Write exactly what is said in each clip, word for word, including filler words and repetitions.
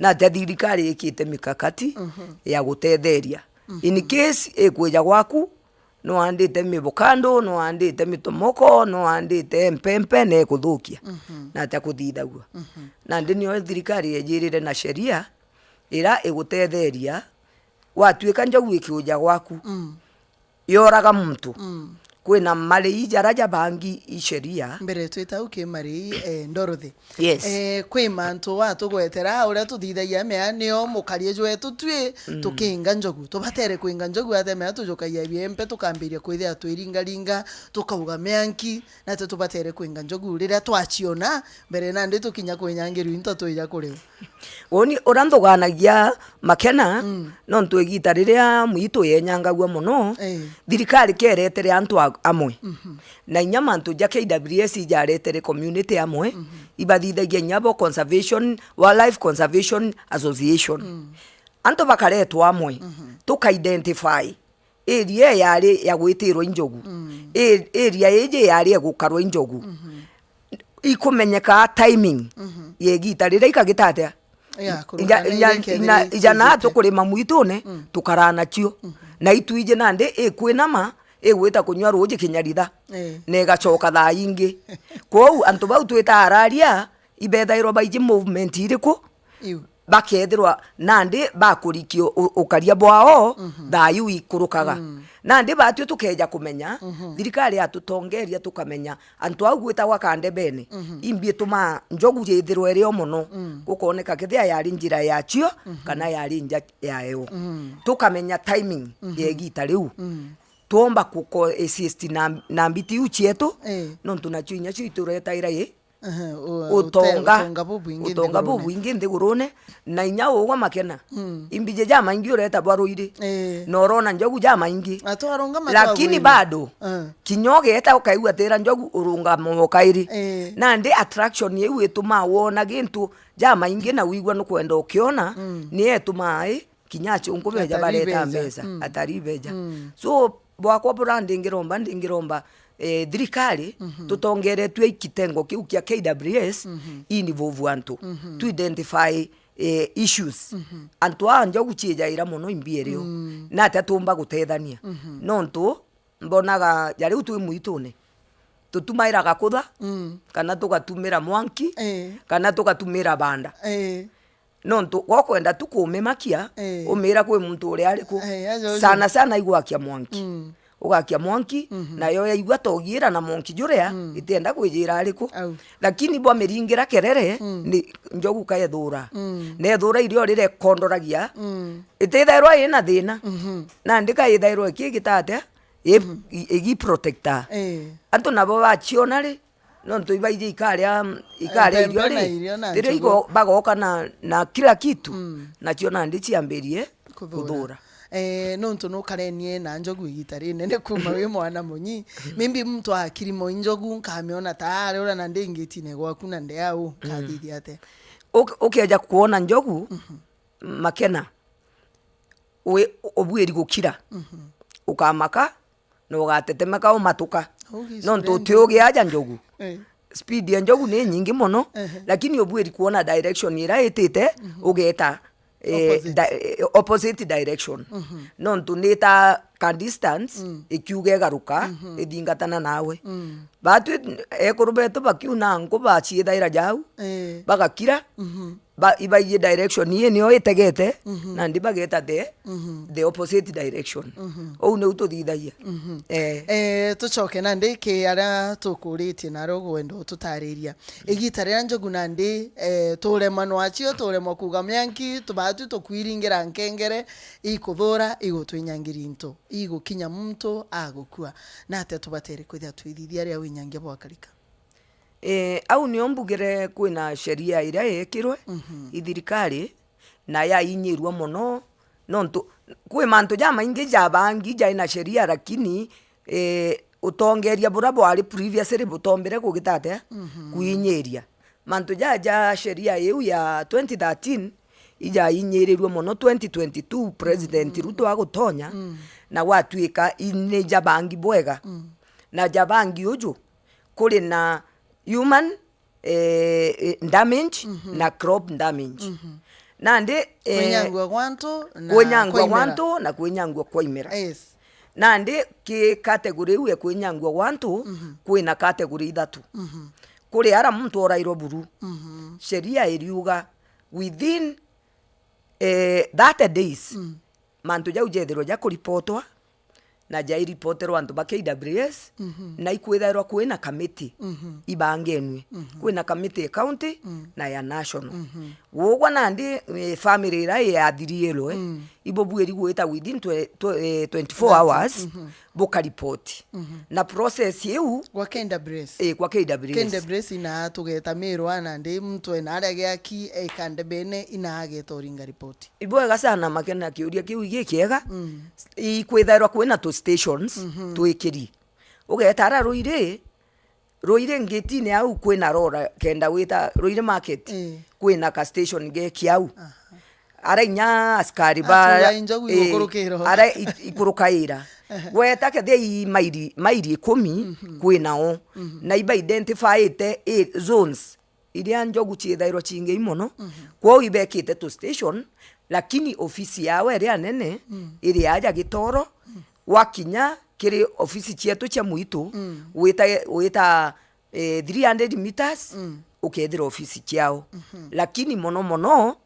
Natia thirikari ikite mikakati ya gutetheria. In case ikwija gwaku, nwaandite mibukandu, nwaandite mitomoko, nwaandite mpempe, na ikuthukia. Natia kuthithagua. Nandi nio thirikari yejirire na sheria ira igutetheria, gwatuika njogu ikiuja gwaku, yoraga muntu. Kwina marii jara jabangi i sheria. Mbere twita au ki marii, eh, Dorothy. Yes. Eh, kwi mantu watugwetera uria tuthithagia mea nio mukarie jwetu twi tukinga njogu. Tubatere kwinga njogu atia mea tujukagia biempe tukambiria kwithia twiringaringa, tukauga mianki, nate tubatere kwinga njogu riria twaciona mbere nandi tukinya kwinyangirua into twija kuriwa. Uuni uria nthuganagia Makena, nontu igita riria mwitu yenyangagua mono, eh, thirikari keretere antu a-, amwe. Na inya mantu ja K W S ijaretere community amwe, ibathithagia inya bo conservation, Wildlife Conservation Association. Antu bakaretwa amwe, tuka identify area ii yari ya gwitirwa i njogu. I-, area iji yari ya gukarwa i njogu. Ikumenyeka timing ya igita riria ikagita atia? Ya, ija, kuruka na ija, iria ikethira ina, ija na ituijite. Tukurima mwitune, tukaraa nacio. Na itwiji nandi ikwinama, igwita kunyua ruuji kinyaritha. Eh. Na igacoka thaa ingi. Kwou antu bau twita araria, ibethairwa baiji movement iriku? Iu. Bakethirwa nandi bakurikia u-, ukaria bwao, thayu ikurukaga. Nandi batwi tukeja kumenya, thirikari yatutongeria tukamenya, antu au gwitagwa kandebene, imbi itumaa njogu yithirwe iri o mono, gukoneka kethia yari njira yacio, kana yari nja yayo. Tukamenya timing ya igita riu. Twomba ku coexist na, na mbiti iu cietu, eh, nontu nacio inya cio ituretaira i Ehe, u-, utonga, ute-, utonga bubwingi utonga nthigurune. Bubwingi nthigurune, na inya ugwa Makena. Imbiji jamaingi ureta bwa ruiri. Eh. Na urona njogu jamaingi. Atwarunga. Lakini matwagwire. Bado, eh, kinya ugeta ukaigua tira njogu urungama o kairi. Eh. Nandi attraction iu itumaa wona gintu jamaingi na wigua nukwenda ukiona, ni etumaa i kinya achunku beja bareta mbeca, atari beja. So, bwakwa bura ndingiromba, ndingiromba, eh, thirikari, tutongeretue i kitengo kiu kia K W S, involve antu. Tu identify, eh, issues. Antu aa njogu ciejaira mono imbi erio. Natia tumba gutethania? Nontu, mbonaga ja riu twi mwitune, tutumaira gakutha, kana tugatumira mwanki, eh, kana tugatumira banda. Eh. Nontu gokwenda tu kumimakia, eh, umira kwi muntu uria ariku. Eh, aja uju. Sana sana igwakia mwanki. Ugakia mwanki, nayo yaigua togiira na mwanki juria, itienda kwijira ariku. Au. Lakini bwamiringira kerere, ni njogu kaethura. Nethura irio riria ikondoragia, itithairwa ina thina. Nandi kaithairwa iki gitatia, i-, i-, igiprotecta. Eh. Antu nabo baciona ri, nontu ibaiji ikaria, ikaria irio ri, irio na riria njogu igo-, bagoka na, na kila kitu, nacio nandi ciambirie kuthura. Kuthura. Eh, nontu nukarenie na njogu igita rinene kuma wi mwana munyi. Maybe muntu akirimo i njogu, nkamiona ta ari ura na ndi ngitine gwaku na ndi au, nkathithia atia? Uk-, ukeja kuona njogu, Makena, wi-, ubwiri gukira. Ukamaka, na ugatetemeka umatuka. Nontu uti ugi aja njogu. Eh. Speed ya njogu ni nyingi mono, lakini ubwiri kuona direction ira itite, ugeta, eh, opposite. Di-, eh, opposite direction. Nontu ni ta ka distance, ikiuga igaruka, ithingatana nawe. Batwi ekuru betu bakiuna nku baciithaira jau, eh, bagakira, ba-, ibaiji direction ii nio itegete, nandi bageta the, the opposite direction. Ou niu tuthithagia. Eh. Eh, tucoke nandi ki aria tukuritie naro ugwenda ututariria. Igita riria njogu nandi, eh, turemwa nwacio, turemwa kuuga mianki, tubatwi tukwiringira nkengere, ikuthura, igutwinyangiria into, igukinya muntu agukua. Natia tubatere kwithia twithithia riria winyangia bwakarika? Eh, au nio mbugire kwina sheria iria yekirwe i thirikari, na yainyirua mono, nontu kwi mantu jamaingi jabangi jai na sheria, lakini, eh, utongeria buria bwari previously butombire kugita atia? Kuinyiria. Mantu jaa ja sheria iu ya twenty thirteen, ijainyirirue mono twenty twenty-two, President Ruto agutonya, na gwatuika i-, ni jabangi bwega. Na jabangi uju, kuri na human, eh, eh, damage na crop damage. Nandi, eh, kwinyangua gwa antu na kwinyangua kwa gwa imera. Antu na kwinyangua kwa imera. Yes. Nandi ki category iu ya kwinyangua gwa antu, mhm, kwina category ithatu. Mhm. Kuri ara muntu orairwa buru, mhm, sheria iriuga within, eh, thirty days, mm, mantu jau jethirwa ja kuripotwa, na jairipoterwa antu ba K W S, mhm, na ikwithairwa kwina kamiti, mhm, ibangenue. Mhm. Kwina kamiti ya county, mm, na ya national. Mhm. Ugwa nandi, eh, family ira yathiriirwe, mm, ibubuiri gwita within twe-, twe-, eh, twenty-four hours, mhm, bukaripoti. Mhm. Na process iu gwa K W S. Eh, gwa K W S. K W S ina tugeta mirwa nandi muntu ena aria giaki, eh, kandebene ina ageta uringa ripoti. Ibwega sana Makena, kiuria kiu gikiega. Mm. Ikwithairwa kwina tu stations, mhm, twikiri. Ugeta ara Ruiri, Ruiri ngitine au kwina rora kenda wita Ruiri market. Eh. Kwina ka station geki au. Aha. Ara inya askari ba, atuga injogu, eh, igukurukira. Ara i-, ikurukaira. Gweta kethia i mairi, mairi ikumi, mhm, kwinao. Mhm. Na iba identifyite, eh, zones iria njogu ciithairwa ciingei mono. Mhm. Kwou ibekite tu station, lakini ofisi yao iria nene, mm, iri aja Gitoro. Mm. Wakinya kiri ofisi cietu cia mwitu, mm, wita, wita, eh, three hundred meters, mm, ukethira ofisi ciao. Mhm. Lakini mono mono,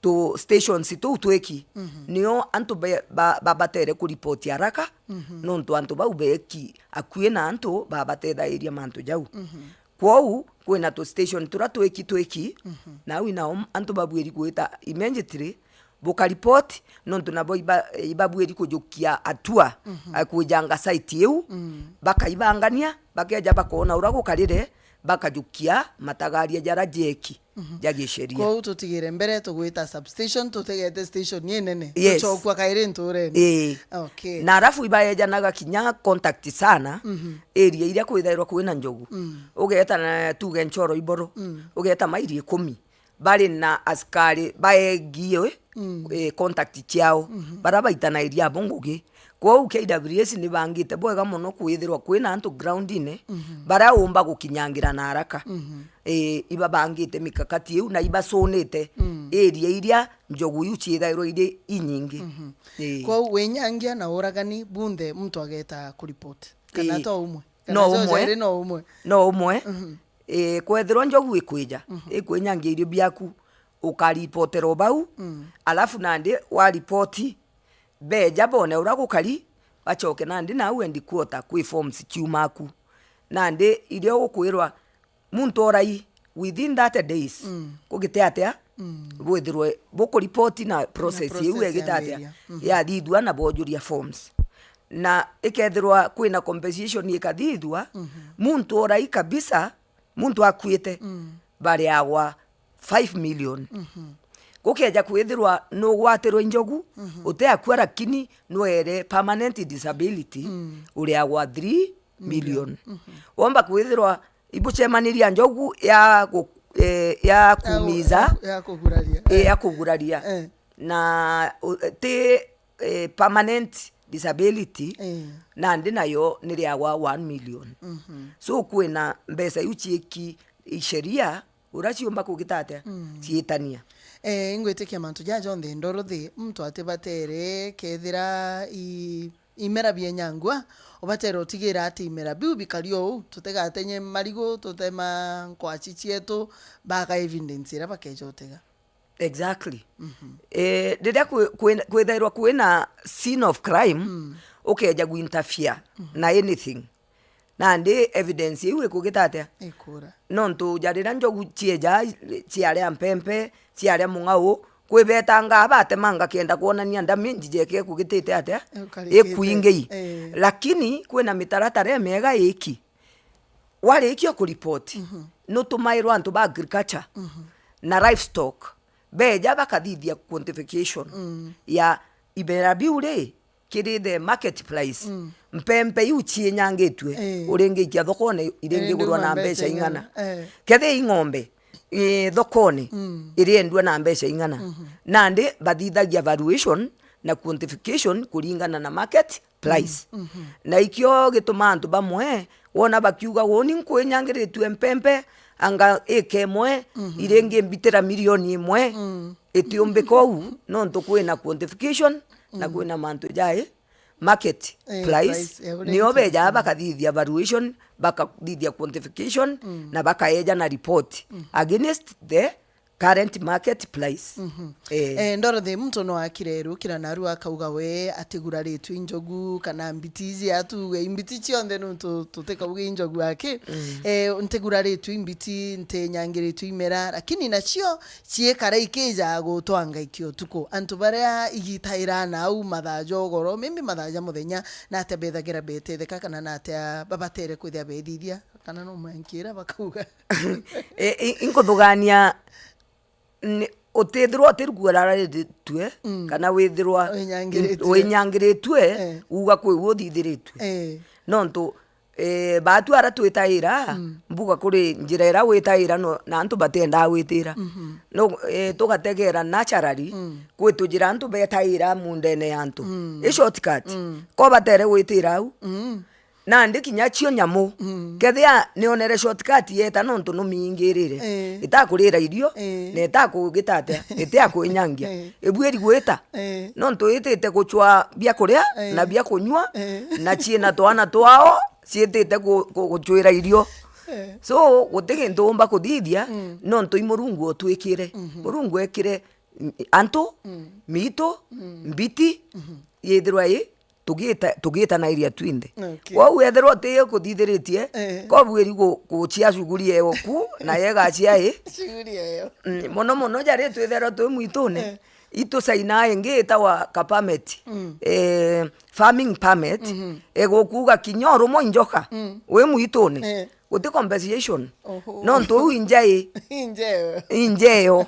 tu stations tuu twiki, mhm, nio antu be-, ba-, babatere kuripoti haraka, mhm, nontu antu bau beki akui na antu babatethairia mantu jau. Mhm. Kwou, kwina tu station turia twiki twiki, mhm, nau inao antu babwiri gwita immediately, bukaripoti, nontu nabo iba-, ibabuiri kujukia atua, mhm, a kwijanga site iu, mm, bakaibangania, bakeja bakona uria gukarire, bakajukia matagaria jaria jeki, mhm, ja gisheria. Kwou tutigire mbere tugwita substation, tutegete station inene. Yes. Tuchokua kairi nturene. Ii. Okay. Na arafu ibaejanaga kinya contact sana, mhm, area iria kwithairwa kwina njogu. Mm. Ugeta na tuge Nchoro Iboro, mm, ugeta mairi ikumi. Bari na askari baegie, mm, eh, contact ciao, mhm, baria baitanairia abo ngugi. Kwou K W S ni bangite bwega mono kwithirwa kwina antu groundine, mhm, baria umba gukinyangira na haraka. Mhm. Eh, ibabangite mikakati iu na ibacunite, mm, area iria njogu iu ciithairwa iri inyingi. Mhm. Eh. Kwou winyangia na uragani bunthe muntu ageta kuripoti? Kana, eh, to umwe? Kana no umwe. Jojo iri no umwe? No umwe. Mhm. Ii, kwethirwa njogu ikwija, mhm, ikwinyangia irio biaku, ukaripotera o bau, mm, alafu nandi waripoti, beja bone uria gukari, bachoke nandi nau headquarter kwi forms ciumaku. Nandi irio ukwirwa muntu orai within thirty days, mm, kugite atia, mm, bwithirwe bukuripoti na process iu egite atia, yambiria, mhm, yathithua na bojuria forms. Na ikethirwa kwina compensation ikathithua, mhm, muntu orai kabisa, muntu akuite, mm, bariagwa five million. Mhm. Gukeja kwithirwa nugwatirwe njogu, mhm, uteakua lakini nwere permanent disability, mm, uriagwa three million. Mhm. Womba kwithirwa ibucemaniria njogu ya gu-, eh, ya kumiza, ya kuguraria, eh, ya kuguraria. Eh. Na u-, ti eh, permanent disability, eh, nandi nayo niriagwa one million. Mhm. So kwina mbeca iu ciiki isheria uria ciumba kugita atia, mm, ciitania. Eh, ingwitikia mantu jaja jonthe Dorothy, muntu atibatere kethira i-, imera bienyangua, ubatere utigira ati imera biu bikari ou, tutigatenye marigu, tutema nkwaci cietu, baga evidence iria bakeja utega. Exactly. Mhm. Eh, riria kwi-, kwi-, kwithairwa kwina scene of crime, mm, ukeja guinterfere, mhm, na anything. Nandi evidence iu ikugita atia? Ikura. Nontu ja riria njogu cieja, ciaria mpempe, ciaria mung'au, kwibetangaa batemanga kenda kwonania damage jeke ikugitite atia? Ikarikite. Ikuingei. Eh. Lakini kwina mitaratara imiega iki. Warikia kuripoti, mhm, nutumairwa antu ba agriculture, mhm, na livestock, beja bakathithia quantification, mm, ya imera biu ri, kiri the market price. Mm. Mpempe iu ciinyangitue, eh, uringiikia thokone, iringigurwa na mbeca ing'ana. Eh. Kethia i ng'ombe, eh, thokone, mm, iriendua na mbeca ing'ana. Mhm. Nandi bathithagia valuation na quantification kuringana na market price. Mm, mhm. Na ikio gituma antu bamwe wona bakiuga, "Uuni nkwinyangiritue mpempe, anga ika imwe, mhm, iringi mbitira milioni imwe." Mm. itiumbika uu, nontu kwina quantification na kwina mantu jai market Eh, price, price, eh, uria nio intu bejaga bakathithia valuation, bakathithia quantification, na bakaeja na report against the current market price. Eh. Eh, Dorothy, muntu no akire rukira naru akauga we atiguraritwe injogu kana mbiti iji atuge imbiti cionthe nontu tutikauge injogu aki. Eh, ntiguraritwe imbiti, ntinyangiritwe imera, lakini nacio ciikara ikija gutwanga iki utuku. Antu baria igitaira nau mathaa ja ugoro, maybe mathaa ja muthenya, natia bethagira betetheka kana natia babatere kwithia bethithia, kana no mwankira bakauga? E, i-, inkuthugania ni, utithirwa utiruguraritue, Mm. kana withirwa Winyangiritue. winyangiritue, Eh. uga kwi u uthithiritue. Eh. Nontu, eh, baatu ara twitaira, Mm. mbuga kuri njira ira witaira no, na antu batiendaa gwitira. Mhm. No, eh, tugategera naturally, Mm. kwi tujira antu betaira mundene ya antu. Mm. I shortcut. Mm. Ko batere gwitira au. Mm. Nandi kinya cio nyamu, Mm. kethia nionere shortcut yeta nontu numingirire. Eh. Itakurira irio, Eh. na itakugita atia, itiakwinyangia. Eh. Ibuiri gwita. Eh. Nontu itite gucwa bia kuria Eh. na bia kunyua, Eh. na ciina twana twao ciitite gu-, gu-, gucwira irio. Eh. So, guti gintu umba kuthithia, Mm. nontu i Murungu utwikire. Mhm. Murungu ekire, mm, antu, Mm. miitu, Mm. mbiti, Mhm. yithirwa i tugita-, tugitanairia twinthe. Okay. Kwou ethirwa utiyo kuthithiritie, Eh. kobuiri gu-, gucia shughuli eyo ku, na yegacia i. Shughuli eyo. Mm, mono mono jari twithirwa twi mwitune, Eh. itucainaa ingi itawa ka permit. Mm. Eh, farming permit, Mhm. igukuuga kinya urumwa injoka, Mm. wi mwitune. Eh. Guti compensation. Oho. Nontu uu injai. Injeo. Injeo.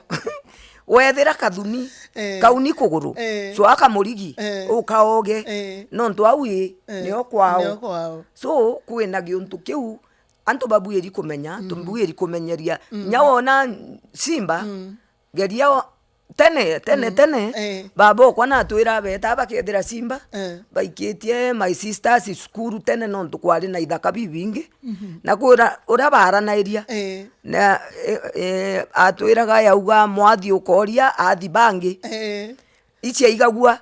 Wethira kathuni, Eh. kauni kuguru, Eh. cwaa kamurigi, Eh. ukaoge. Eh. Nontu au i, Eh. nio kwao. Nio kwao. So, kwina giuntu kiu, antu babuiri kumenya, Mm. tubuiri kumenyeria. Mm. Nya wona simba, Mm. geria o-, tene, tene, Mm. tene, Eh. baba okwa natwira beta bakethira simba, Eh. baikitie my sisters cukuru tene nontu kwari na ithaka bibingi. Mhm. Na kwira uria baranairia. Eh. Na, eh, eh, atwiraga yauga mwathi ukoria athi bangi. Eh. Ici aigagua,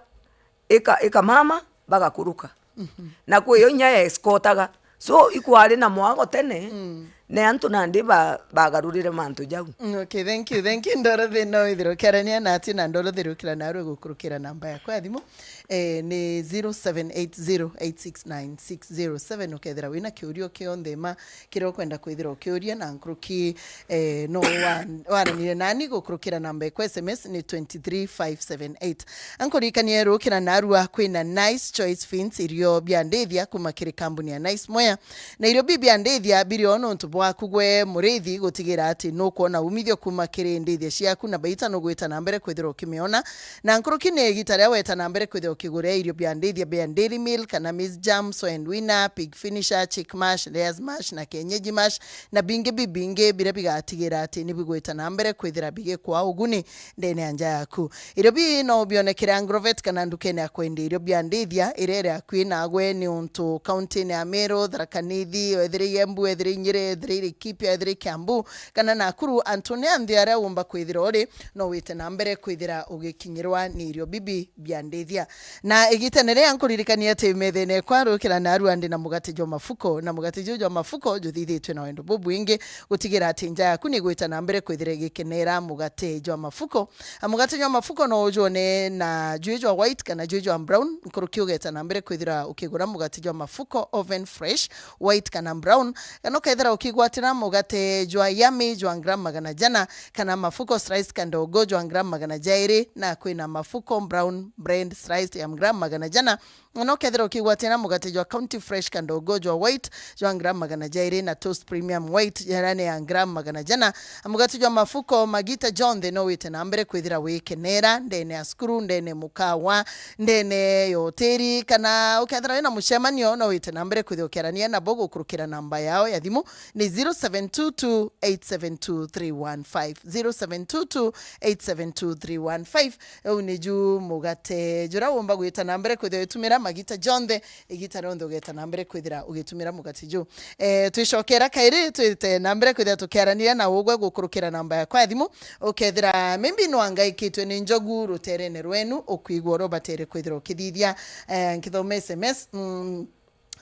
ika, ika mama, bagakuruka. Mhm. Na kwi yo inya ya escortaga. So, ikwari na mwago tene, Mm. na antu nandi ba-, bagarurire mantu jau. Mm, okay, thank you, thank you, Dorothy. No withirwe ukiarania nati na Dorothy rukira narue gukurukira namba yakwa ya thimu. Eh, ni zero seven eight zero eight six nine six zero seven. Ukethira wina kiuria kionthe ma kiria ukwenda kwithira ukiuria na nkuruki, eh, no wa-, waranire nani gukurukira namba ikwa S M S ni twenty three five seven eight. Ankuririkanie rukira narua kwina Nice Choice Feeds, irio bia ndithia kuma kiri kambuni ya Nice Mwea. Na irio bi bia ndithia biri o nontu bwaku gwe murithi gutigira ati nukwona umithio kuma kiri ndithia ciaku na baita nugwita na mbere kwithirwa ukimiona. Na nkuruki ni igita ria weta na mbere kwithirwa ukigura irio bia ndithia bia Dairy Meal kana Maize Germ, Soy and Weaner, Pig Finisher, Chick Mash, Layers Mash na Kienyeji Mash na bingi bibingi biria bigatigira ati ni bigwita na mbere kwithira bigikwaa uguni ndene ya nja yaku. Irio bii no ubionekere Agrovet kana ndukene ya kwendia irio bia ndithia iria iri akui nagwe, niuntu kauntine ya Meru, Tharaka Nithi, wethire i Embu, wethire i Nyeri, wethire i Laikipia, wethire i Kiambu, kana Nakuru, antu ni anthi aria umba kwithira uri, no wite na mbere kwithira ugikinyirwa ni irio bibi bia ndithia. Na igitene riria nkuririkania ati methene kwa rukira narua ndi na mugate jwa mafuko, na mugate juu jwa mafuko juthithitwe na wendo bubwingi, gutigira ati nja yaku ni igwita na mbere kwithira igikenera mugate jwa mafuko. A, mugate jwa mafuko no ujwone na jwi jwa white kana jwi jwa brown. Nkuruki ugeta na mbere kwithira ukigura mugate jwa mafuko oven fresh, white kana brown, kana ukethira ukigwatira mugate jwa yummy jwa gram magana jana, kana mafuko sliced kandogo jwa gram magana jairi, na kwina mafuko brown bread sliced ya gram magana jana. Na ukethira ukigwatira mugate jwa County Fresh kandogo jwa white jwa gram magana jairi na Toast Premium White yarane ya gram magana jana. Mugate jwa mafuko magita jonthe no wite na mbere kwithira wikenera ndene ya cukuru, ndene mukawa, ndene ya hoteli, kana ukethira wina mucemanio no wite na mbere kwithira ukiarania nabo gukurukira namba yao ya thimu ni zero seven two two eight seven two three one five, zero seven two two eight seven two three one five. Riu niju mugate jura wumba gwita na mbere kwithira witumira magita jonthe, igita rionthe ugeta na mbere kwithira ugitumira mugati ju. Eh, twicokera kairi, twite na mbere kwithira tukiaraniria na ugwe gukurukira namba yakwa ya thimu, ukethira maybe nwangaikitwe ni njogu ruterene rwenu, ukwigua uria ubatere kwithira ukithithia. Eh, nkithoma S M S, mm,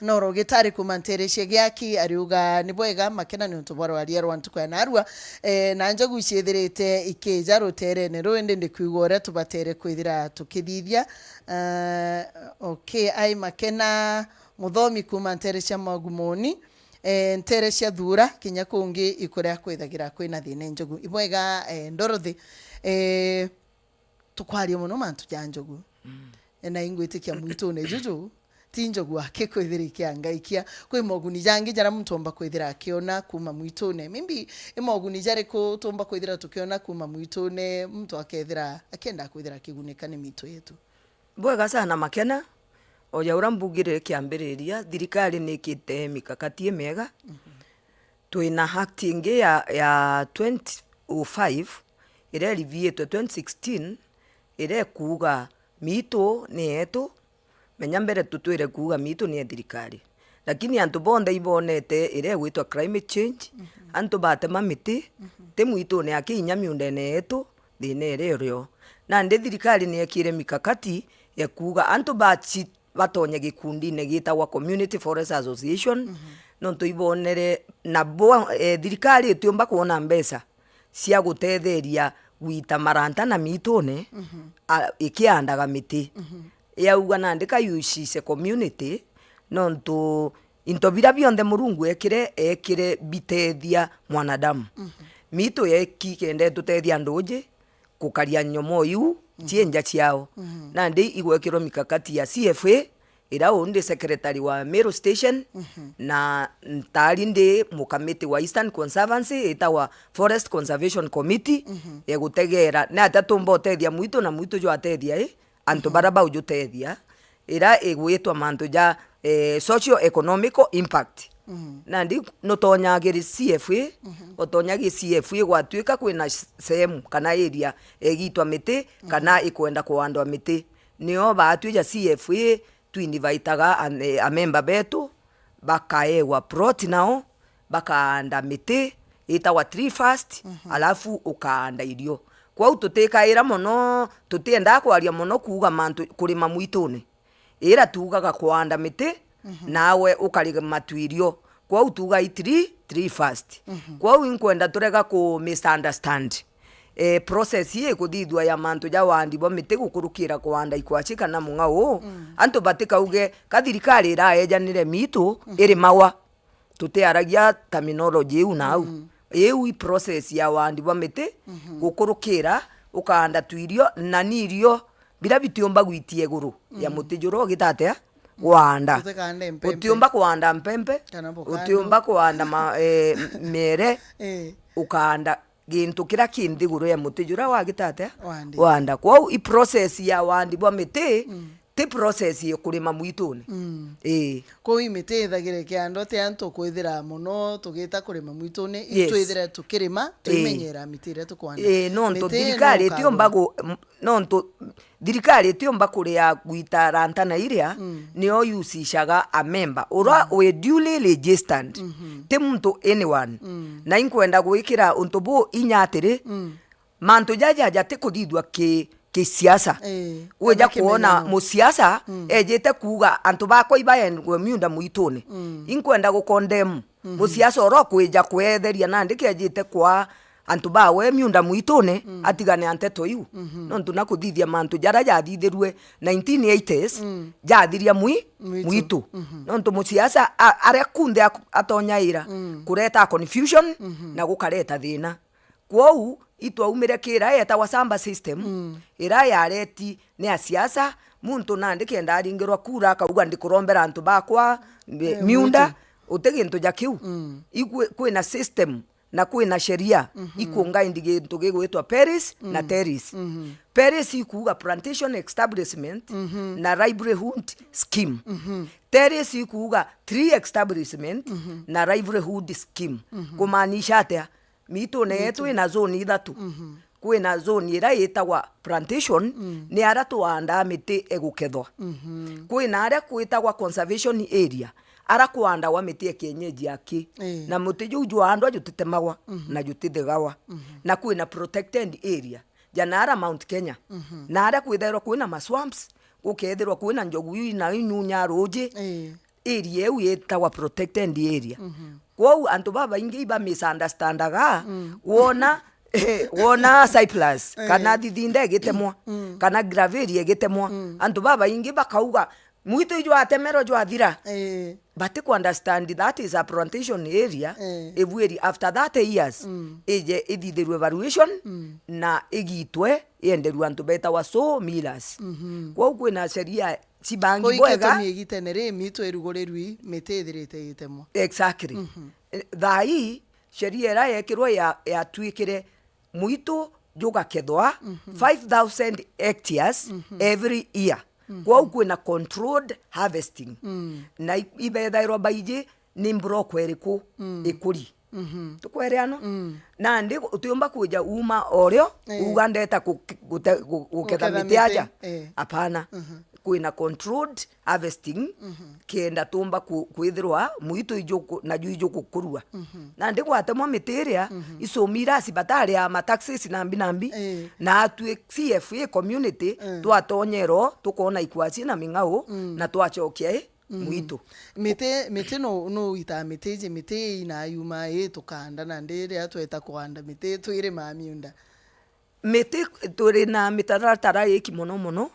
Noro Gitari kuma Nterecia Giaki ariuga, ni bwega Makena niuntu bwa rwaria rwa ntuku ya narua, eh, na njogu ciithirite ikija ruterene ruu, indi ndikwigua uria tubatere kwithira tukithithia. Eh, okay, ai Makena Muthomi kuma Nterecia Magumoni, eh, Nterecia Thura, kinya kungi ikuria kwithagira kwina thina njogu. Ibwega, eh, Dorothy, eh, tukwaria mono mantu ja njogu. Mm. Na ingwitikia mwitune juju, ti njogu aki kwithira ikiangaikia. Kwi moguni jangi jaria muntu omba kwithira akiona kuma mwitune. Maybe i moguni jariku tumba kwithira tukiona kuma mwitune, muntu akethira akienda kwithira akigunika ni mitu yetu? Bwega sana Makena. O ja uria mbugire kiambiriria, thirikari ni ikite mikakati imiega. Mhm. Twina act ingi ya, ya twenty oh five, iria iriviitwe twenty sixteen, iria ikuuga miitu ni yetu. Menya mbere tutwire kuuga miitu ni ya thirikari. Lakini antu bonthe ibonete iria igwitwa climate change, mhm, antu batema miti, mhm, ti mwitune aki inya miundene yetu, thina iria urio. Nandi thirikari ni yekire mikakati ya kuuga antu bachi-, batonye gikundine gitagwa Community Forest Association, mhm, nontu ibonere na bo, eh, thirikari itiumba kwona mbeca cia gutetheria gwita maranta na miitune, mhm, a, ikiandaga miti. Mhm. Yauga nandi ka yucice community, nontu into biria bionthe Murungu ekire, ekire bitethia mwanadamu. Mhm. Miitu yeki kenda itutethia nduuji, gukaria nyomoo iu, mhm, cienja ciao. Mhm. Nandi igwekirwa mikakati ya C F A, ira uu ndi secretary wa Meru Station, mhm, na ntari ndi mukamiti wa Eastern Conservancy, itagwa Forest Conservation Committee, mhm, ya gutegeera ni atia tumba utethia mwitu na mwitu jwatethia i antu, mhm, baria baujutethia, ira igwitwa mantu ja, eh, socio-economical impact. Mhm. Nandi nutonyagiri C F A, mhm, utonyagia C F A gwatuika kwina s-, sehemu kana area igitwa miti, mhm, kana ikwenda kuandwa miti. Nio baatwija C F A twindivaitaga am-, eh, amemba betu, bakaewa plot nao, bakaanda miti itagwa tree first, mhm, alafu ukaanda irio. Kwou tutikaira mono, tutiendaa kwaria mono kuuga mantu kurima mwitune. Ira tuugaga kuanda miti, mhm, nawe ukarima tu irio. Kwou tuuga i tree, tree first. Mhm. Kwou inkwenda turega ku misunderstand, eh, process ii ikuthithua ya mantu ja wandi bwa miti gukurukira kuanda ikwaci kana mung'ao. Mm. Antu batikauge ka thirikari iraejanire miitu, mhm, irimagwa. Tutiaragia terminology iu na au. Mm. Iu i process ya wandi bwa miti, mhm, gukurukira, ukaanda tu irio, na ni irio biria bitiumba gwitia iguru ya, mm, muti juria ugita atia? Mm. Gwanda. Utikaande mpempe. Utiumba kwanda mpempe, kana avocado, utiumba kwanda ma-, eh, miere, eh, ukaanda gintu kiria ki nthiguru ya muti juria wagita atia? Wandi. Wanda. Kwou i process ya wandi bwa miti, mm, ti process ya kurima mwitune. Mm. Ii. Kwou i miti ithagire kiando ti antu kwithira mono tugita kurima mwitune, yes, itwithire tukirima, ii, twimenyera miti iria tukwanda. Ii, nontu miti thirikari itiumba gu-, m-, nontu thirikari itiumba kuria gwita ranta na iria, mm, nio yusicaga amemba. Ura, mm, wi duly registered, mhm, ti muntu anyone. Mm. Na inkwenda gwikira untu buu inya atiri, mm, mantu jaja jatikuthithua ki, kisiasa. Ii, wija kana kwona kimenyano. Musiasa, mm, ejite kuuga, "Antu bakwa ibaendwe miunda mwitune." Mm. Inkwenda gukondemu, mhm, musiasa ura ukwija kwetheria nandi kejite kwa antu bawe miunda mwitune, mm, atigane na nteto iu. Mhm. Nontu na kuthithia mantu jaria jathithirue nineteen eighties, mm, jathiria mwi-, mwitu, mwitu. Mhm. Nontu musiasa a-, aria kunthe ak-, atonyaira, mm, kureta confusion, mhm, na gukareta thina. Kwou itwaumire kira yetagwa samba system, mm, ira yareti ni asiasa, muntu nandi kenda aringirwa kura akauga, "Ndikurombera antu bakwa, mi-, eh, miunda." Mwitu. Uti gintu ja kiu. Mm. Ikwi-, kwina system na kwina sheria, mhm, ikungaindi gintu gigwitwa Paris na, mm, terrace. Mhm. Paris ikuuga plantation establishment, mhm, na livelihood scheme. Mhm. Terrace ikuuga tree establishment, mhm, na livelihood scheme. Mhm. Kumaanisha atia? Miitune yetu ina zone ithatu. Mhm. Kwina zone iria itagwa plantation, mm, ni aria twandaa miti igukethwa. Mhm. Kwina aria kwitagwa conservation area, aria kwandawa miti ya kienyeji aki. Ii. Na muti juu jwandwa jutitemagwa, mhm, na jutithegawa. Mhm. Na kwina protected area, ja naara Mount Kenya. Mhm. Na aria kwithairwa kwina maswamps, gukethirwa kwina njogu ina inyunya ruji. Ii. Area iu yitagwa protected area. Mhm. Kwou antu babaingi iba misunderstandaga, mm, wona, wona cyprus, eh, kana thithinda igitemwa, mm, kana gravelia igitemwa. Mm. Antu babaingi bakauga, "Mwitu ijwatemerwa jwathira." Eh. Bati ku understand that is a plantation area, eh, ibwiri after thirty years, mm, ije ithithirwe evaluation, mm, na igitwe yenderua antu betawa sawmillers. Mhm. Kwou kwina sheria cibangi bwega. Kuu igitumi igitene ri mitu irugurirwi, miti ithirite igitemwa. Exactly. Mhm. Eh, thaa ii, sheria iria yekirwe ya, yatwikire mwitu jugakethwa, mhm, five thousand hectares, mhm, every year. Mhm. Kwou kwina controlled harvesting. Mm. Na i-, ibethairwa baiji ni mburoko iriku, mm, ikuri. Mhm. Tukwereana? Mm. Nandi utiumba kwija uma orio, eh, uga ndeta ku-, gute-, gu-, guketha miti aja. Eh. Apana. Mhm. Kwina controlled harvesting, mhm, kenda tumba ku-, kwithirwa mwitu ijuku-, naju ijukukurua. Mhm. Nandi gwatemwa miti iria, mhm, isumira si batari ya mataxes nambi nambi, eh, na atwi C F A community, eh, twatonyero, tukona ikwasi na ming'au, mm, na twachokia i Mm. mwitu. Miti, miti no, no witaga miti iji, miti ii na yuma ii tukanda, na ndi riria tweta kwanda miti twirimaa miunda? Miti, turi na mitaratara iki mono mono,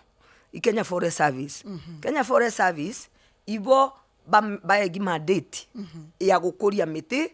i Kenya Forest Service. Mhm. Kenya Forest Service, ibo ba, baegi mandate, mhm, ya gukuria miti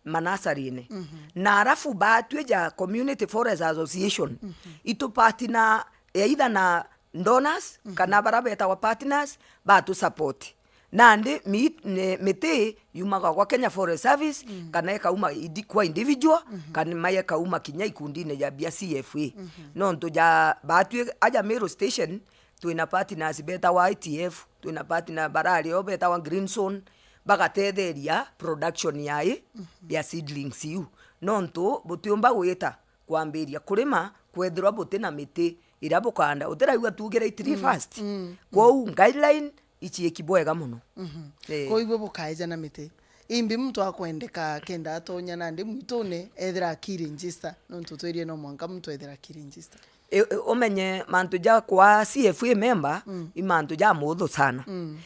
manasarine. Mhm. Na arafu baatwi ja Community Forest Association, mhm, itupartner either na donors, mhm, kana bara betagwa partners, batu support. Nandi mi-, ne-, miti yumaga gwa Kenya Forest Service, mm, kana ikauma indi-, kwa individual, mhm, kana mai ikauma kinya ikundine ja bia C F A. Mhm. Nontu ja baatwi aja Meru Station, twina partners betawa I T F, twina partner barari o betawa Green Zone, bagatetheria production ya i, mhm, ya seedlings iu. Nontu butiumba gwita kwambiria kurima kwethirwa buti na miti iria bukanda. Utiraigua tuugire itiri, mm, first. Mm, mm. Kwou guideline iciiki bwega mono. Mhm. Eh. Kwou ibwe bukaeja na miti. Imbi muntu akwendeka kenda atonya nandi mwitune ethira aki register, nontu twirie no mwanka muntu ethira aki register. E, e, umenye mantu ja kwa C F A member, mm, i mantu ja muthu sana. Mm.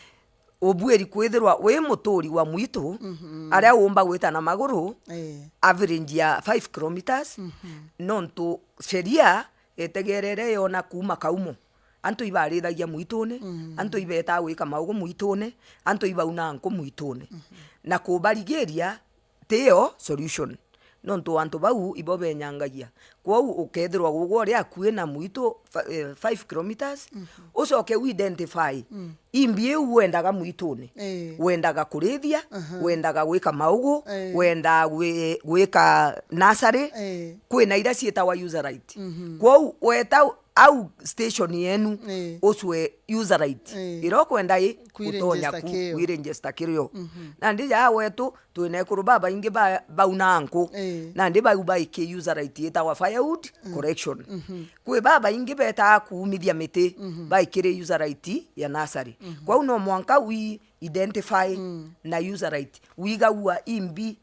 Ubuiri kwithirwa wi muturi wa mwitu, mhm, aria umba gwita na maguru, eh, average ya five kilometres, mhm, nontu sheria itegerere yona kuuma kaumo. Antu ibarithagia mwitune, mm, antu ibetaa gwika maugu mwitune, antu ibaunaa nku mwitune. Mhm. Na kubarigiria, tiyo solution, nontu antu bau ibo benyangagia. Kwou ukethirwa gugwa uria akui na mwitu fa-, eh, five kilometres, mhm, ucoke u identify, mm, imbi iu wendaga mwitune, eh, wendaga kurithia, aha, wendaga gwika maugu, eh, wendaga gwi-, gwika nursery, eh, kwina iria ciitagwa user right. Mhm. Kwou weta au station yenu, eh, ucwe user right, eh, iria ukwenda i, kwi utonya register ku, kio, kwi register kirio. Mhm. Nandi ja wetu, twina ekuru babaingi ba, baunaa nku. Eh. Nandi bau baiki user right itagwa firewood, mm, collection. Mhm. Kwi babaingi betaa kuumithia miti, mhm, baikire user right ya nursery. Mhm. Kwou no mwanka wi identify, mm, na user right. Wigagua imbi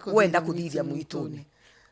wenda kuthithia mwitune.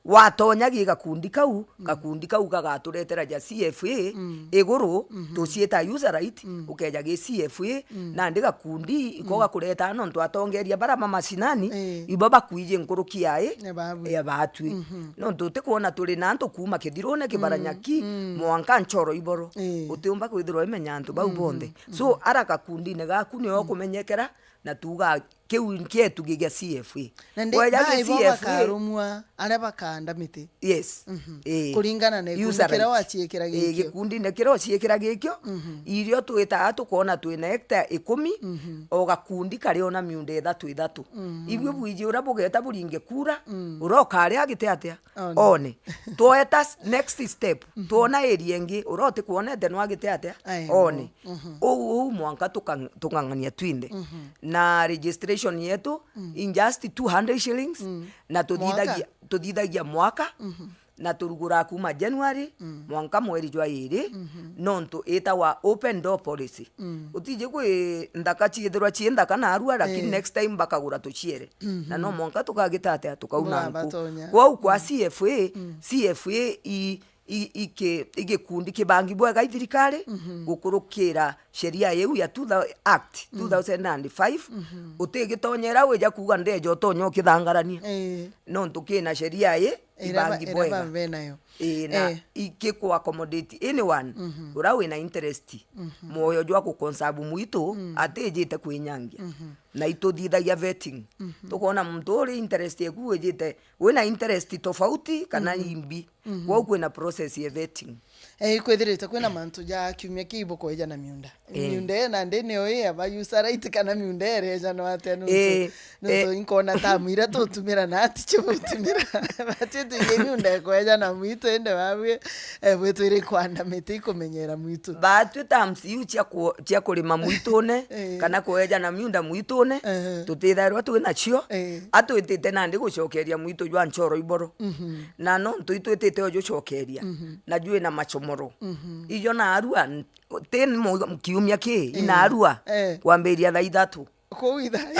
Watonya gi gakundi kau, mm, gakundi kau gagaturetera ja C F A, mm, iguru, mhm, tucieta user right, mm, ukeja gi C F A, mm, nandi gakundi iko, mm, gakureta nontu atongeria bara ma mashinani, eh, ibo bakwiji nkuruki ya i, ya baatwi. Mhm. Nontu utikwona turi na antu kuuma Kithirune, Kibaranyaki, mm, mm, mwanka Nchoro Iboro. Eh. Utiumba kwithirwa imenya antu bau, mhm, bonthe. So, mhm, ara gakundine gaku nio, mm, kumenyekera, na tuuga kiu nkietu gi gia C F A. Na ndi, kweja gi C F A bakarumwa aria bakanda miti. Yes. Mhm. Eh. Kuringana na gikundi kiria waciikira gikio. Eh, gikundine kiria uciikira gikio, mhm, irio twitaa tukona twina hectare ikumi, mhm, o gakundi kari ona miunda ithatu ithatu. Mhm. Ibui bwiji uria bugeta buringe kura, mm, uria ukaria agite atia? One. One. Tweta s-, next step. Mhm. Twona area ingi, uria utikwonete no agite atia? Aye, one. Mhm. Uu, uu mwanka tuka-, tukang'ang'ania twinthe. Mhm. Na registration yetu, mm, in just two hundred shillings, mm, na tuthithagia, mwaka, tuthithagia mwaka. Mhm. Na turuguraa kuuma January, mm, mwanka mweri jwa iri, mhm, nontu itawa open door policy. Mm. Utiji kwi nthaka ciithirwa cii nthaka narua, lakini, eh, next time bakagura tuciere. Mhm. Na no mwanka tukagita atia? Tukauna nku. Bwabatonya. Kwou kwa, mm, C F A, mm, C F A i, i, i ki-, i gikundi kibangi bwega i thirikari, mhm, gukurukira sheria iu ya two thousand, Act, mm, two thousand and five, mhm, utigitonyera wija kuuga ndeja utonya ukithangarania. Eh. Nontu kina sheria i, iria ba-, ibangi iria bwega, babe nayo. Ii, na, eh, iki ku accommodate anyone, mhm, uria wina interest, mhm, mwoyo jwa ku conserve mwitu, mm, atijite kwinyangia. Mhm. Na ituthithagia vetting. Mhm. Tukona muntu uri interest eku wijite, wina interest tofauti kana, mhm, imbi. Mhm. Kwou kwina process ya vetting. Eh, ikwithirite kwina mantu ja kiumia kii bukwejana miunda. Eh. Miunda ii nandi nio ii aba user right kana miunda irejanwa atia nuntu, eh, nuntu, eh, inkona tamu iria tutumira na ati cio butumira. Bati tuingi miunda ikwejana mwitu indi babwi, eh, bwitwire ikwanda miti ikumenyera mwitu. Batwi terms iu cia ku-, cia kurima mwitune, eh, kana kwejana miunda mwitune, eh, tutithairwa twi nacio, eh, atwitite nandi gucokeria mwitu jwa nchoro iboro. Mhm. Na nontu itwitite ujucokeria, mhm, na jwina macomoro. Mhm. Ijo narua n-, ti mu-, kiumia ki, eh, inarua, eh, kwambiria thaa ithatu. Kuu ithaa.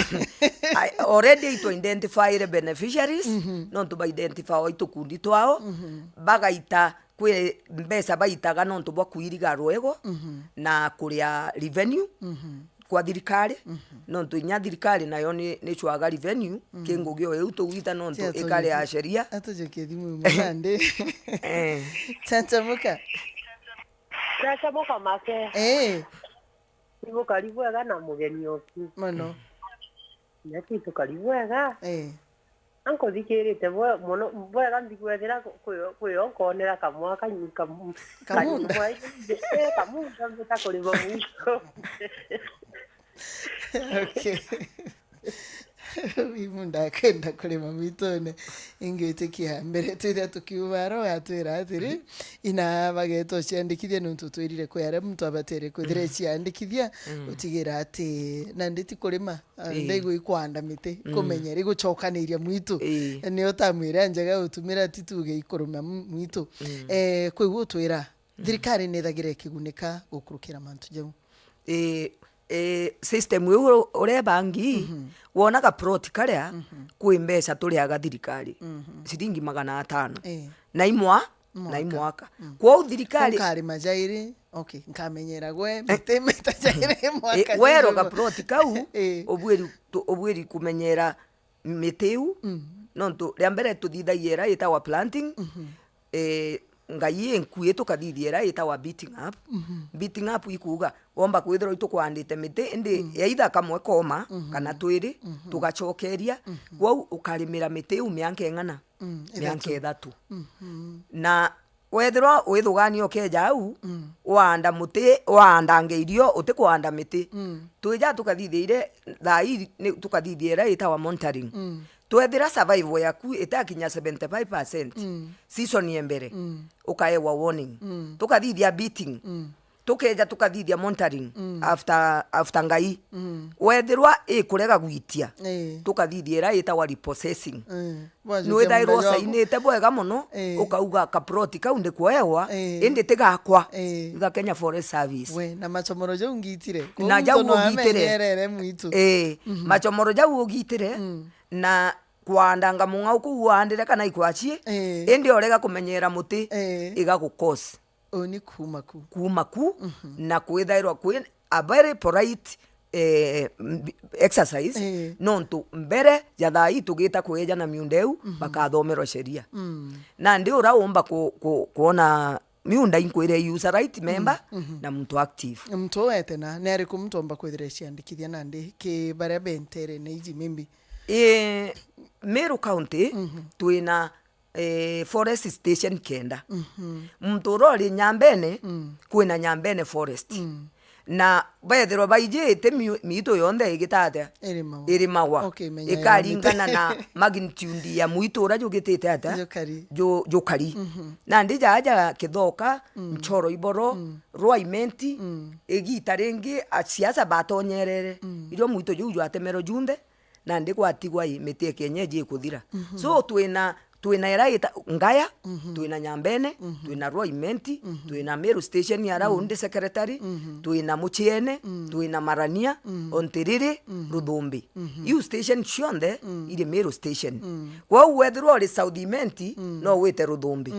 I, already itwa identify beneficiaries, mhm, nontu ba identify i tukundi twao, mhm, bagaita kwi mbeca baitaga nontu bwa kuiriga rwego, mhm, na kuria revenue, mhm, kwa thirikari, mhm, nontu inya thirikari nayo ni, ni cwaga revenue, mhm, ki ngugi o iu tugwita nontu ikari ya sheria. Atujukie thimu imwe nandi. Eh. Chanchamuka. Chanchamuka make. Eh. Ni bukari bwega na mugeni oku. Mono. Nyaki tukari bwega. Eh. Ankuthikirite bwe-, mono, bwega nthigwethira ku-, kwi-, kwi yo nkonera kamwa kanyu-, kam-, Kamunda. Kanyumwa, eh, kamunda mbita kurima mwitu. Okay. Wi munda akenda kurima mwitune. Ingwitikia mbere twithia tukiuga aro atwira atiri, ina bagetwo ciandikithia nontu twirire kwi aria muntu abatere kwithira, mm, ciandikithia, mm, utigira ati nandi ti kurima. Ah, ii. Ndaigua ikwanda miti, mm, kumenyera igucokaniria mwitu. Ii. Nio tamu iria njega utumira ti tuge ikuruma m-, mwitu. Mm. Eh, kwi guo twira, mm, thirikari nithagira ikigunika gukurukira mantu jau. Ii, ii, system iu ure-, urebangi, mhm, wonaga plot karia, mhm, kwi mbeca turiaga thirikari. Mhm. Ciringi magana atano. Ii. Na imwa na i mwaka. Mwaka. Mm. Kwou thirikari nkarima jairi, okay, nkamenyera gwe, eh, miti mita jairi mwaka. Eh, werwa ga plot kau, eh, ubwiri tu-, ubwiri kumenyera miti iu, mm, nontu ria mbere tuthithagia ira itawa planting, mhm, eh, ngai inkui tukathithia ira itawa beating up. Mhm. Beating up ikuuga, womba kwithirwa itukwandite miti, indi, mm, either kamwe koma, mhm, kana twiri, mhm, tugacokeria. Mhm. Kwou ukarimira miti iu mianka ing'ana? Mm, mianka ithatu. Ithatu. Mhm. Na wethirwa withugania ukeja au, mm, waanda muti, waandange irio, utikwaanda miti. Mm. Twija tukathithia ire, thaa ii ni tukathithia ira itawa monitoring. Mm. Twethira survival yaku itakinya seventy five percent, mm, season ya mbere, mm, ukaewa warning. Mm. Tukathithia beating. Mm. Tukeja tukathithia monitoring, mm, after, after ngai. Mm. Wethirwa ikurega gwitia, ii, tukathithia ira itawa repossessing. Ii. Bwajukia nwithairwo muda jwaku usainite bwega mono, ii, ukauga kaploti kau ndikuewa, ii, indi tigakwa, ii, iga Kenya Forest Service. We, na macomoro jau ngitire. Na jau ugitire. Amenyerere mwitu. Ii, mhm, macomoro jau ugitire, mm, na kwandanga mung'au kuu waandire kana ikwachie, ii, indi orega kumenyera muti, ii, igagukosi. Uu ni kuuma ku. Kuuma ku, mhm, na kwithairwa kwi a very polite, eh, mbi-, exercise, eh, nontu mbere ya thaa ii tugita kwejana miunda iu, mhm, bakathomerwa sheria. Mm. Nandi uria umba ku-, ku-, kwona miunda inkwire user right member, mm, mhm, na muntu active. Muntu uu etena, ni ariku muntu omba kwithira eciandikithia nandi ki baria bentere na iji maybe? Eh, Meru County, mhm, twina eh, forest station kenda. Mhm. Muntu uria uri Nyambene, mm, kwina Nyambene forest. Mm. Na bethirwa baijite mi-, miitu yonthe igita atia? Irimagwa. Irimagwa. Okay, menya ikaringana na magnitude ya mwitu uria jugitite atia? Jukari. Ju-, jukari. Mhm. Nandi jaa ja Kithoka, mm, Nchoro Iboro, mm, Rwa Imenti, mm, igita ringi a siasa batonyerere. Mm. Irio mwitu juu jwatemerwe junthe, nandi gwatigwa i miti ya kienyeji ikuthira. Mhm. So twina Twina ira ita Ngaya, twina Nyambene, twina Rwa Imenti, twina Meru Station ara undi secretary, twina Muchiene, twina Marania, Ontiriri, Ruthumbi. Iu station cionthe iri Meru Station. Kwou wethirwa uri South Imenti, no wite Ruthumbi.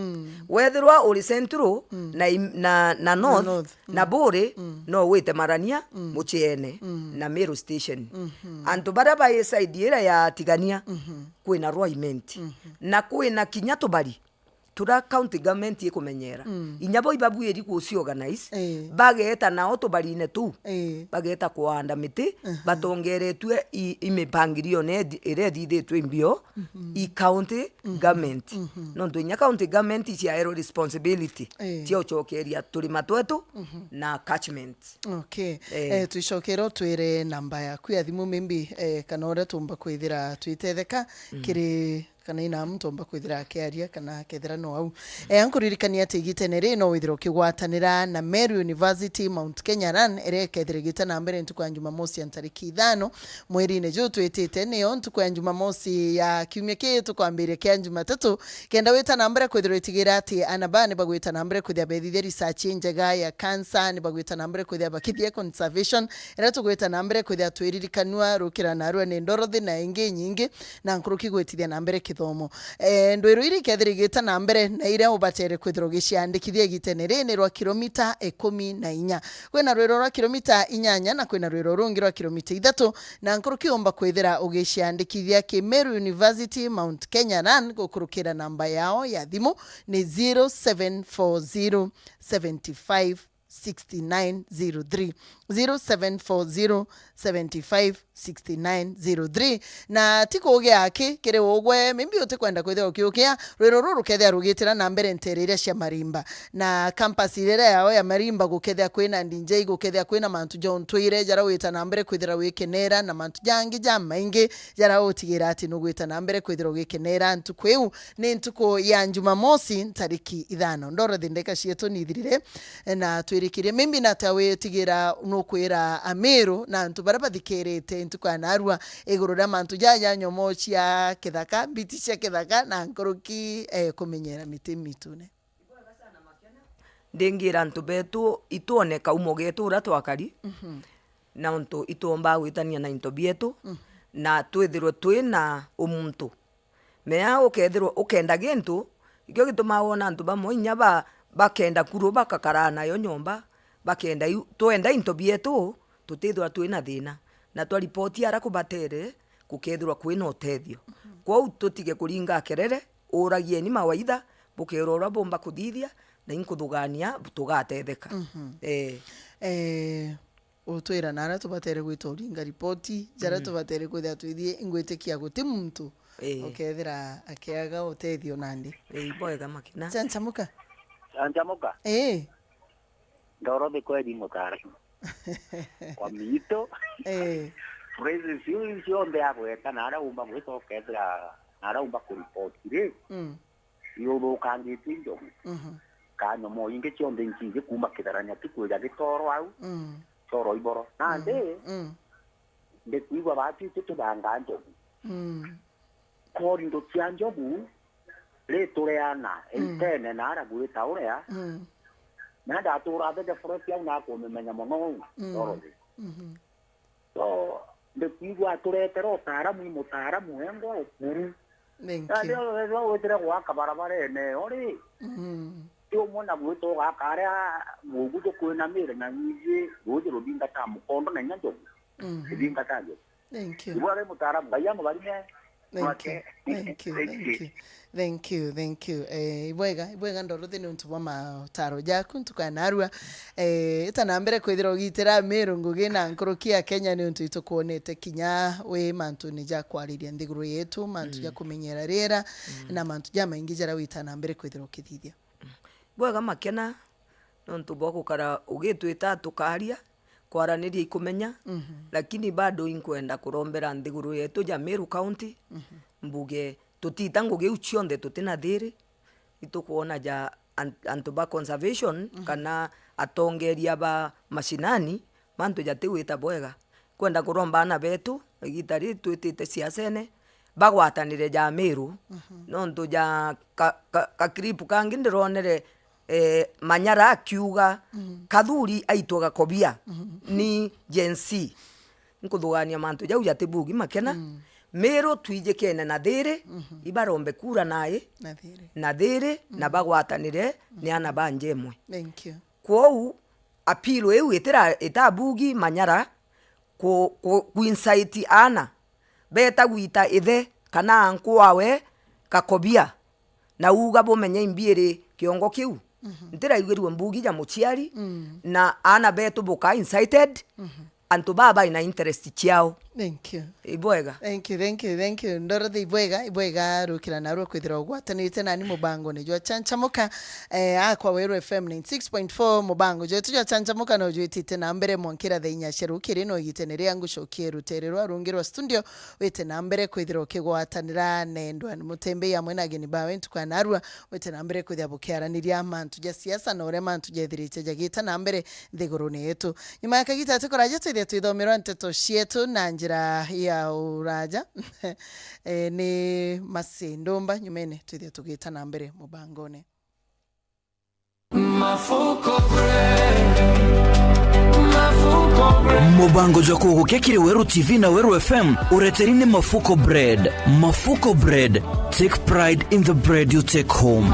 Wethirwa uri Central na im-, na, na North, North. Na Buri, no wite Marania, Muchiene, na Meru Station. Antu baria bai side ira ya Tigania, kwina Rwa Imenti. Na kwina kinya tubari, tura county government ikumenyera. Inya bo ibabuiri kuciorganize, Eh. Bageta nao tubarine tuu, Eh. Bageta kuanda miti, batongeretue i, i mipangirione ithi-, iria ithithitwe imbio, i county government. Nontu inya county government iciaerwe responsibility Eh. cia ucokeria turima twetu na catchment. Okay. Eh. Eh, twicokere utwire namba yaku ya thimu, maybe, eh, kana uria tumba kwithira twitetheka kiri, kana ina muntu umba kwithira akiaria, kana kethira no au. Eh, nkuririkania ati igitene ri no withire ukigwatanira na Meru University Mount Kenya Run, iria ikethira igita na mbere ntuku ya Jumamosi ya ntariki ithano, mweri-ini juu twitite, niyo ntuku ya Jumamosi ya kiumia kii tukwambiria kia Jumatatu, kenda wita na mbere kwithirwa witigira ati ana baa ni bagwita na mbere kwithia bethithia research injega ya cancer, ni bagwita na mbere kwithia bakithia conservation, iria tugwita na mbere kwithia twiririkanua rukira narua ni Dorothy na ingi nyingi, na nkuruki gwitithia na mbere kithomo. Eh, ndwiro iri ikethira igita na mbere na iria ubatere kwithirwa ugiciandikithia igitene ri ni rwa kilomita ikumi na inya. Kwina rwiro rwa kilomita inyanya na kwina rwiro rungi rwa kilomita ithatu, na nkuruki umba kwithira ugiciandikithia ki Meru University Mount Kenya Run gukurukira namba yao ya thimu ni zero seven four zero seven five six nine zero three, zero seven four zero seven five six nine zero three. Na ti kugia aki kiri ugwe, maybe utikwenda kwithira ukiukia, rwiro ruru rukethia rugitira na mbere ntere iria cia Marimba. Na campus iria yao ya Marimba gukethia kwina D J, gukethia kwina mantu ja untwire, jara wita na mbere kwithira wikenera, na mantu jangi jamaingi jara utigira ati nugwita na mbere kwithira ugikenera ntuku iu. Ni ntuku ya Jumamosi, ntariki ithano. Dorothy, ndeka cietu nithirire, na twirikirie. Maybe nata witigira nukwira Amiru na antu baria bathikirite ntuku ya narua iguru ria mantu jaja nyomo cia kithaka, mbiti cia kithaka, na nkuruki, eh, kumenyera miti mitune. Ndingira antu betu itwone kaumo getu uria twakari, na untu itwombaa gwitania na into bietu, na twithirwe twina umuntu. Mea ukethirwa ukenda gintu, ikio gitumaa wona antu bamwe inya ba-, bakenda kuru bakakaraa nayo nyomba, bakenda iu, twenda into bietu, tutithirwa twina thina, na twa ripoti ara kubatere, gukethirwa kwina utethio. Kwou tutige kuringa kerere, uragieni mawaitha, bukerwa uria bumba kuthithia, na inkuthugania tugatetheka. Eh. Eh, utwira na aria tubatere gwita uringa ripoti, jaria tubatere kwithira twithie, ingwitikia guti muntu Eh. ukethira akiaga utethio nandi. Eh, ibwega makina. Chanchamuka? Chanchamuka? Eh. Ndoro ni kweri mutara. Kwa miito. Eh. Phrases iu cionthe agweta, na aria umba gwita ukethira, na aria umba kuripoti ri, Mm. iuthukangitue injogu. Mhm. Ka nyomo ingi cionthe incingi kuuma kitharania tu kwija gitoro au, Mm. toro iboro. Nandi, Mm. ndikwigua baatu itu tubanga njogu. Mm. Korindo cia njogu, ritureana, Mm. itene na ara gwita uria, Mm. na ndatura the forest au na kumimenya mono uu, Mm. toro thi. Mhm. So, ndikwigua aturetera utaaramu, i mutaaramu wengwa ukuru. Thank Na you. Ndio wethwa witire gwaka barabarene iyo ri, Mm. ti umwe na gwita ugaka aria mugu tukwinamire na nyingi ruuji ruthingata mukondo na inya njogu. Mhm. Ithingata njogu. Thank you. Igwa ri mutaaramu, Ngai amubarime. Thank you. Mwake. Thank you. Thank you. Thank you. Thank you. Eh, ibwega, ibwega Ndorothi ni untu bwa mataro jaku ntuku ya narua. Eh, ita na mbere kwithira ugitira Miru ngugi na nkuruki ya Kenya ni untu itukwonete kinya wi mantuni ja kwariria nthiguru yetu, mantu ja Mm. kumenyera riera, Mm. na mantu ja maingi jaria wita na mbere kwithira ukithithia. Bwega makena, nontu bwa gukara ugitwita tukaria, kwaraniria ikumenya, Mhm. lakini bado inkwenda kurombera nthiguru yetu ja Meru County, Mhm. mbuge tutita ngugi iu cionthe tutina thiri, itukwona ja an-, antu ba conservation, Mhm. kana atongeria ba mashinani, mantu jatigwita bwega. Kwenda kuromba ana betu, igita riri twitite siasene, bagwatanire ja Miru, nontu ja ka, ka, ka clip kangi ndironere, eh, Manyara akiuga Kathuri aitwe Gakobia ni Gen Z. Nkuthugania mantu jau jati bugi makena. Miru twijikene na thiri, ibarombe kura nai Na thiri. na thiri, na bagwatanire ni ana ba njemwe. Thank you. Kwou appeal iu itira, itabugi Manyara ku, ku, ku incite ana beta gwita ithe kana anku wawe Gakobia, na uga bumenye imbiiri kiongo kiu. Ntiraigwirue mbugi ja muciari, na ana betu buka incited, antu baa baina interest ciao. Thank you. Ibwega. Thank you, thank you, thank you. Ndorothe ibwega, ibwega rukira narua kwithira ugwatanite nani mubangone jwa Chanchamuka, eh, akwa Weru F M ninety six point four, mubango jwetu jwa Chanchamuka no jwitite na mbere mwankira thaa inya cia rukiri, no igitene ria ngucokie rutere rwa rungi rwa studio, wite na mbere kwithira ukigwatanira nendwa ni mutembei amwe na ageni bawe ntuku ya narua, wite na mbere kwithira bukiaraniria mantu ja siasa na uria mantu jethirite jagita na mbere nthigurune yetu. Nyuma ya kagita tukuraja twithia twithomerwa nteto cietu na njira ya uraja. Eh, ni Masi Ndumba, nyumene twithia tugita na mbere mubangone. Mafuko Bread. Mafuko Bread. Mubango jwa kugukia kiri Weru T V na Weru F M ureteri ni Mafuko Bread. Mafuko Bread. Take pride in the bread you take home.